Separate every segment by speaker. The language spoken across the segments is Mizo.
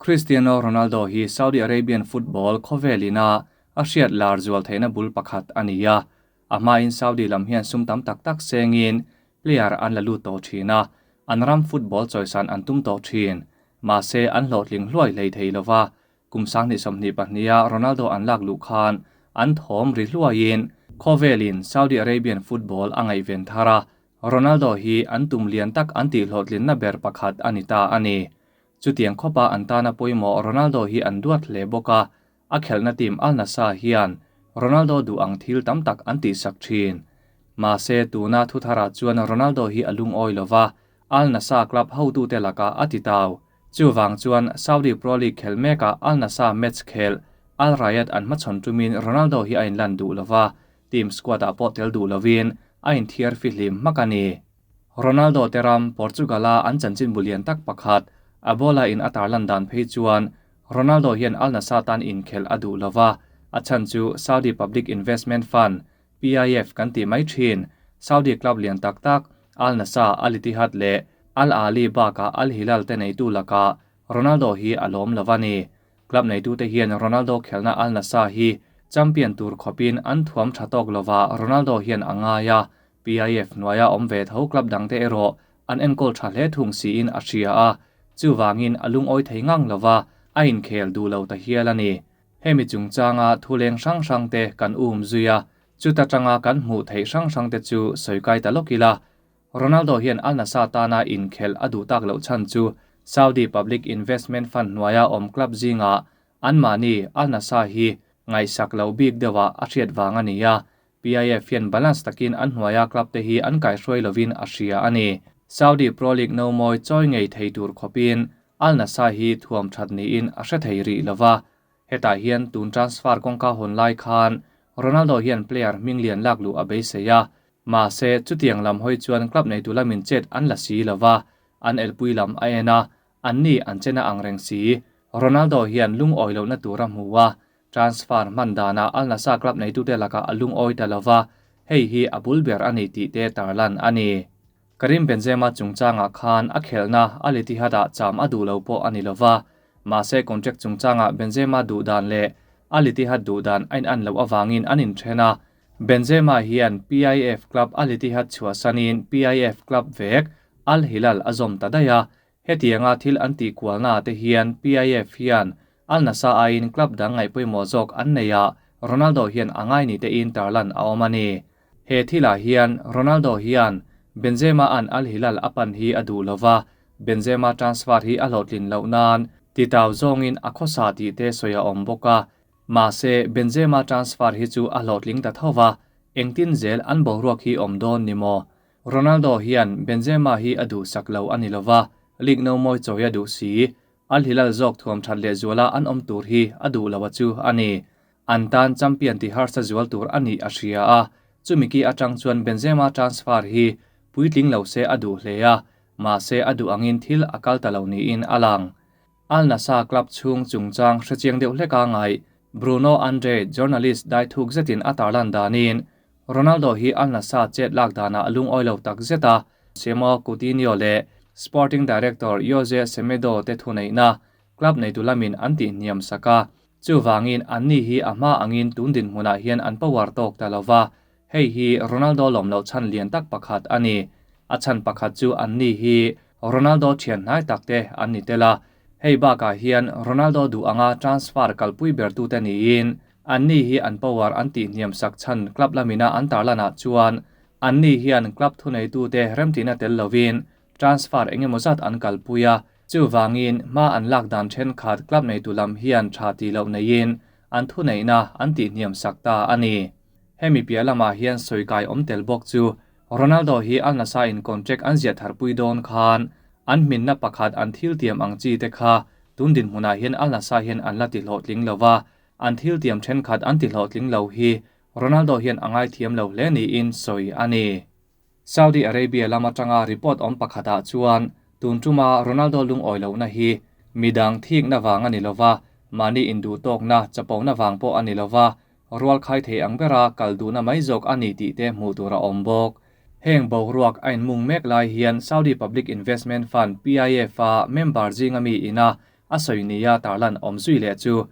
Speaker 1: Cristiano Ronaldo hi Saudi Arabian football khawvel ina a hriat lar zual theihna bul pakhat a ni a. A hmain Saudi lam hian sum tam tak tak sengin player an la lut tawh thin a, an ram football chawisan an tum tawh thin. Mahse an hlawhtling hluai hlei thei lova, kum 2022 a Ronaldo an lak luh khan an thawm ri hluaiin khawvelin Saudi Arabian football a ngaihven thar a, Ronaldo hi an tum lian tak an tih hlawhtlinna ber pakhat a ni ta a ni. Chutiang khawpa an tana pawimawh Ronaldo hi an duat hle bawk a, a khelhna team Al Nassr hian Ronaldo duh ang thil tam tak an tihsak thin. Mahse, tuna thutharah chuan Ronaldo hi a lungawi lo va, Al Nassr club hotute lakah a ti tau. Chuvang chuan Saudi Pro League khel mekah Al Nassr match khelh Al Rayed an hmachhawn tumin Ronaldo hi a inlan duh lo va, team squad-ah pawh tel duh lovin a inthiar fihlim hmak a ni. Ronaldo te ram Portugal-a an chanchinbu lian tak pakhat, A Bola in a tarlan dan phei chuan Ronaldo hian Al Nassr tan inkhelh a duh lo va, a chhan chu Saudi Public Investment Fund, PIF, kan tih mai thin, Saudi club lian tak tak Al Nassr, Al Ittihad leh Al Ahly bakah Al Hilal te neitu lakah Ronaldo hi a lawm lo a ni. Club neitute hian Ronaldo khelhna Al Nassr hi champion tur khawpin an thuam tha tawk lova Ronaldo hian a ngai a, PIF hnuaia awm ve tho club dangte erawh an enkawl tha hle thung siin a hria a, chuvangin a lungawi thei ngang lova a inkhel duh lo ta hial a ni. Hemi chungchanga thuleng hrang hrangte kan um zui a, chuta tanga kan hmuh theih hrang hrangte chu sawi kai ta lawk ila. Ronaldo hian Al Nassr tana inkhelh a duh tak loh chhan chu Saudi Public Investment Fund hnuaia awm club zingah anmahni Al Nassr hi ngaihsak loh bik deuhah a hriat vang a ni a, PIF hian balance takin an hnuaia club te hi an kaihruai lovin a hria a ni. Saudi Pro League no mawi chawi ngei thei tur khawpin Al Nassr hi thuam that niin a hre thei rih lova. Hetah hian tun transfer kawngka hawn lai khan Ronaldo hian player hming lian lak luh a beisei a. Mahse, chutiang lam hawi chuan club neitu lamin chet an la si lova, an elpui lam a en a, anni an chena ang reng si. Ronaldo hian lungawi lohna tur a hmu a, Transfer hman danah Al Nassr club neitute lakah a lungawi ta lova, hei hi a bul ber a ni tih te tarlan a ni. Karim Benzema chungchangah khan a khelhna Al Ittihad-ah cham a duh lo pawh a ni lova, mahse contract chungchangah Benzema duh dan leh Al Ittihad duh dan a inan loh avangin an inthen a, Benzema hian PIF club Al Ittihad chhuahsanin PIF club vek Al Hilal a zawm ta daih a, Hetianga thil an tih kualnaah te hian PIF hian Al Nassr aiin club dang ngaih pawimawh zawk an nei a, Ronaldo hian a ngai ni tein tarlan a awm a ni. He thilah hian Ronaldo hian Benzema-a'n Al Hilal a pan hi a duh lo va, Benzema transfer hi a hlawhtlin loh nan titau zawngin a khawsa tih te sawi a awm bawk a. Mahse, Benzema transfer hi chu a hlawhtling ta tho va, engtin zel an boruak hi awm dawn ni maw? Ronaldo hian Benzema hi a duhsak lo a ni lova, league no mawi chawi a duh si. Al Hilal zawk thuam that leh zuala an awm tur hi a duh lo a chu a ni. An tan champion ti harsa zual tur a nih a hria a, chumi ki atang chuan Benzema transfer hi puitling lo se a duh hle a, mahse a duh angin thil a kal ta lo niin a lang. Al Nassr club chhung chungchang hrechiang deuh hleka ngai Bruno Andre journalist dai thuk zetin a tarlan danin Ronaldo hi Al Nassr chet lak danah a lungawi lo tak zet a, Semo Coutinho leh Sporting Director Jose Semedo te thuneihna club neitu lamin an tihhniam sak a, chuvangin anni hi a hma angin tun dinhmunah hian an power tawk ta lo va, hei hi Ronaldo lawm loh chhan lian tak pakhat a ni. A chhan pakhat chu anni hi Ronaldo thian hnai tak te an ni tel a, hei bakah hian Ronaldo duh anga transfer kalpui bertute niin Anni hi an power an tihhniam sak chhan club lamina an tarlanah chuan anni hian club thuneitute remtihna tel lovin transfer eng emaw zat an kalpui a, chuvangin hma an lak dan thenkhat club neitu lam hian tha tih loh neiin an thuneihna an tihhniam sak ta a ni. Hemi piah lamah hian sawi kai awm tel bawk chu Ronaldo hi Al Nassr in contract an ziah tharpui dawn khan an hminna pakhat an thil tiam ang chi te kha tun dinhmunah hian Al Nassr hian an la ti hlawhtling lova, An thil tiam thenkhat an ti hlawhtling lo hi Ronaldo hian a ngaithiam lo hle niin sawi a ni. Saudi Arabia lam atanga report awm pakhatah chuan tun tuma Ronaldo lungawi lohna hi midang thikna vang a ni lova, mahni induhtawkna chapona vang pawh a ni lova, rual khai thei ang bera kal duhna mai zawk a ni tih te hmuh tur a awm bawk. Heng boruak a inmung mek lai hian Saudi Public Investment Fund, PIF, a member zinga mi ina. a sawi nia tarlan awm zui leh chu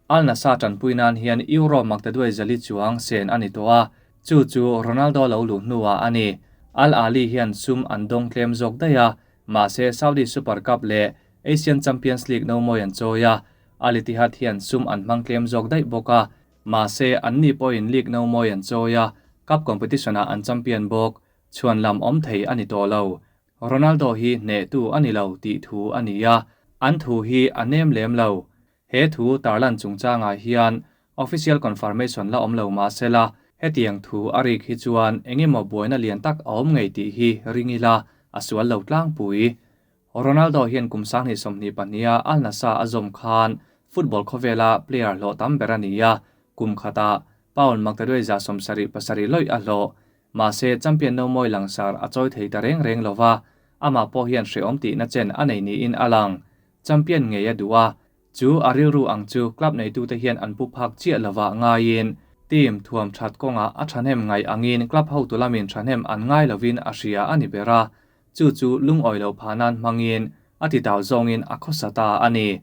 Speaker 1: Al Nassr tanpui nan hian Euro maktaduai 400 chuang sen a ni tawh a, chu chu Ronaldo lo luh hnuah a ni. Al Ahly hian sum an dawng tlem zawk daih a, mahse Saudi Super Cup leh Asian Champions League no mawi an chawi a, Al Ittihad hian sum an hmang tlem zawk daih bawk a, mahse anni pawhin league no mawi an chawi a, cup competition-ah an champion bawk. Chhuan lam awm thei a ni tawh lo. Ronaldo hi hnehtu a ni lo tih thu a ni a, an thu hi a nem lem lo. He thu tarlan chungchangah hian official confirmation la awm lo mah sela, hetiang thu a rik hi chuan engemaw buaina lian tak a awm ngei tih hi ring ila a sual lo tlangpui. Ronaldo hian kum 2022-a Al Nassr a zawm khan football khawvela player hlawh tam ber a ni a, kum khatah pound maktaduai 77 lawih a hlawh. Mahse, champion no mawi langsar a chawi thei ta reng reng lova, amah pawh hian hrehawm tihna chen a nei niin a lang. Champion ngei a duh a, chu a rilru ang chu club neitute hian an pu phak chiah lovah ngaiin team thuam that kawngah a thahnem ngaih angin club hotu lamin thahnem an ngai lovin a hria a ni ber a, chu chu lungawi loh phah nan hmangin a ti tau zawngin a khawsa ta a ni.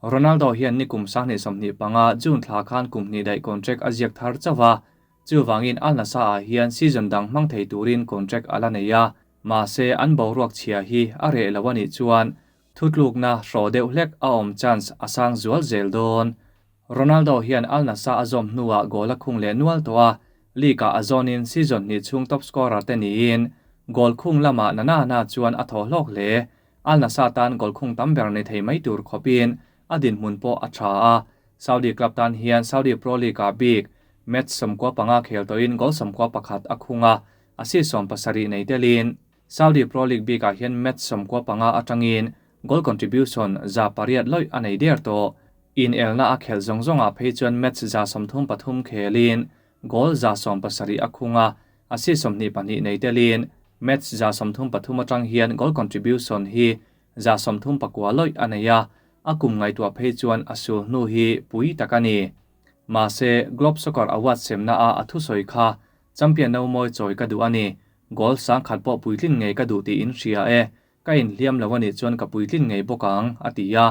Speaker 1: Ronaldo hian nikum 2025 June thla khan kum hnih daih contract a ziak thar chauh a, chuvangin Al Nassr-ah hian season dang hmang thei turin contract a la nei a, mahse an boruak chhia hi a reh lo a nih chuan thutlukna hraw deuh hlek a awm chance a sang zual zel dawn. Ronaldo hian Al Nassr a zawm hnuah goal a khung leh nual tawh a, league-ah a zawnin season hnih chhung top scorer te niin goal khung lamah na na na chuan a thaw hlawk hle. Al Nassr tan goal khung tam ber ni thei mai tur khawpin a dinhmun pawh a tha a, Saudi club tan hian Saudi Pro League-ah bik match 95 khel tawhin goal 91 a khung a, assist 70 nei telin Saudi Pro League bikah hian match 95 atangin goal contribution 800 lawih a nei der tawh. In elna a khel zawng zawngah phei chuan match 33 khelin goal 70 a khung a, assist 22 nei telin match 33 atang hian goal contribution hi 39 lawih a nei a, a kum ngaihtuah phei chuan a sul hnu hi pui tak a ni. Mahse, Globe Soccer Award semna a a thusawi kha champion no mawi chawi ka duh a ni, goal 100 pawh puitlin ngei ka duh tiin hria e, ka inhliam lo a nih chuan ka puitlin ngei bawk ang, a ti a.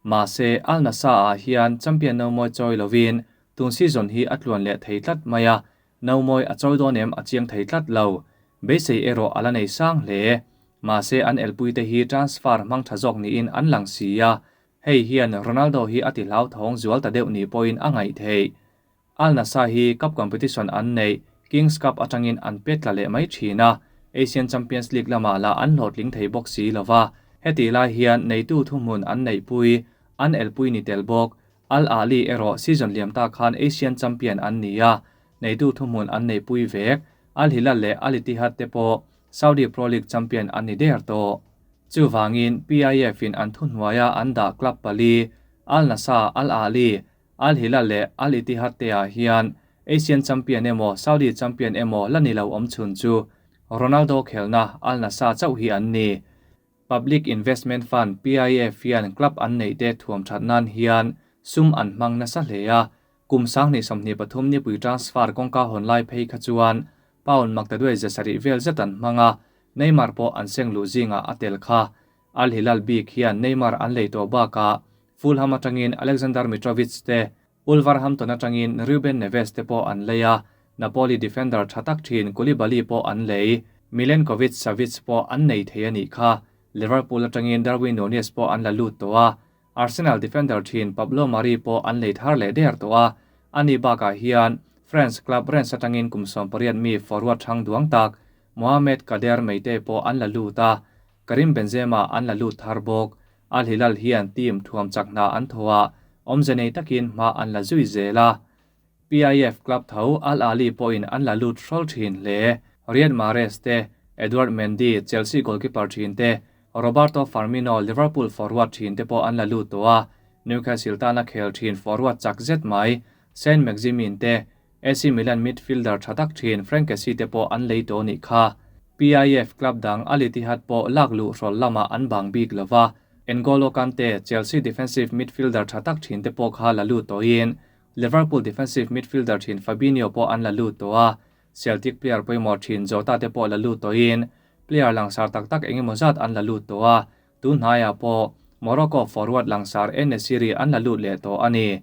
Speaker 1: Mahse, Al Nassr-ah hian champion no mawi chawi lovin tun season hi a tluan leh thei tlat mai a, no mawi a chawi dawn em a chiang thei tlat lo. Beisei erawh a la nei sang hle. Mahse, an elpui te hi transfer hmang tha zawk niin an lang si a, hei hian Ronaldo hi a ti hlau thawng zual ta deuh ni pawhin a ngaih theih. Al Nassr hi cup competition an nei, Kings Cup atangin an pet tla leh mai thin a, Asian Champions League lamah lah an hlawhtling thei bawk si lova, heti lai hian neitu thuhmun an neihpui, an elpui ni tel bawk. Al Ahly erawh season liam ta khan Asian champion an ni a, neitu thuhmun an neihpui vek. Al Hilal leh Al Ittihad te pawh Saudi Pro League champion an ni der tawh. Chuvangin PIF in an thuhnuaia an dah club pali, Al Nassr, Al Ahly, Al Hilal leh Al Ittihad te ah hian Asian champion emaw Saudi champion emaw la ni lo awm chhun chu Ronaldo khelna Al Nassr chauh hi an ni. Public Investment Fund PIF hian club an neih te thuam that nan hian sum an hmang nasa hle a, kum 2023 ni pui transfer kawngka hawn lai phei kha chuan pound maktaduai 700 vel zet an hmang a, Neymar pawh an seng lu zingah a tel kha. Al Hilal bik hian Neymar an lei tawh bakah Fulham atangin Alexander Mitrovic te, Wolverhampton atangin Ruben Neves te pawh an lei a, Napoli defender tha tak thin Koulibaly pawh an lei, Milenkovic Savic pawh an nei thei a nih kha. Liverpool atangin Darwin Nunez pawh an la lut tawh a, Arsenal defender thin Pablo Mari pawh an lei thar leh der tawh a, ani bakah hian France club Rennes atangin kum 18 mi forward thang duang tak Mohamed Kader Meite pawh an la lut a, Karim Benzema an la lut thar bawk. Al Hilal hian team thuam chak hna an thaw a, awmze nei takin hma an la zui zel a. PIF club tho Al Ahly pawhin an la lut hrawl thin hle. Riyad Mahrez te, Edouard Mendy, Chelsea goalkeeper thin te, Roberto Firmino, Liverpool forward thin te pawh an la lut tawh a. Newcastle tana khel thin forward chak zet mai Saint-Maximin te, AC Milan midfielder tha tak thin Frank Kessie te pawh an lei tawh nih kha. PIF club dang Al Ittihad pawh lak luh hrawl lamah an bang bik lova, N'Golo Kante, Chelsea defensive midfielder tha tak thin te pawh kha la lut tawhin Liverpool defensive midfielder thin Fabinho pawh an la lut tawh a, Celtic player pawimawh thin Jota te pawh la lut tawhin player langsar tak tak engemaw zat an la lut tawh a, tun hnaiah pawh Morocco forward langsar En-Nesyri an la lut leh tawh a ni.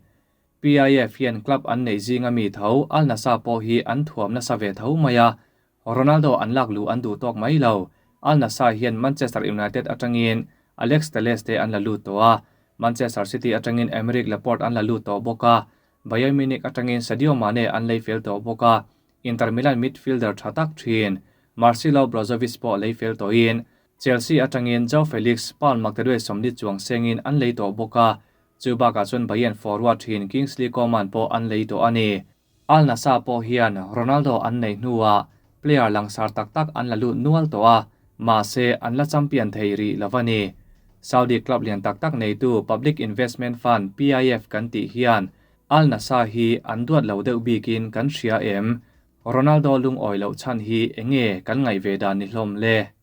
Speaker 1: PIF hian club an neih zinga mi tho Al Nassr pawh hi an thuam nasa ve tho mai a, Ronaldo an lak luh an duh tawk mai lo. Al Nassr hian Manchester United atangin Alex Telles te an la lut tawh a, Manchester City atangin Aymeric Laporte an la lut tawh bawk a, Bayern Munich atangin Sadio Mane an lei fel tawh bawk a, Inter Milan midfielder tha tak thin Marcelo Brozovic pawh lei fel tawhin Chelsea atangin Joao Felix, pound maktaduai 40 chuang sengin an lei tawh bawk a, chu bakah chuan Bayern forward thin Kingsley Coman pawh an lei tawh a ni. Al Nassr pawh hian Ronaldo an neih hnuah player langsar tak tak an la lut nual tawh a, mahse an la champion thei rih lo a ni. Saudi club lian tak tak neitu Public Investment Fund, PIF, kan tih hian Al Nassr hi an duat lo deuh bikin kan hria em? Ronaldo lungawi loh chhan hi enge kan ngaih ve dan ni hlawm le?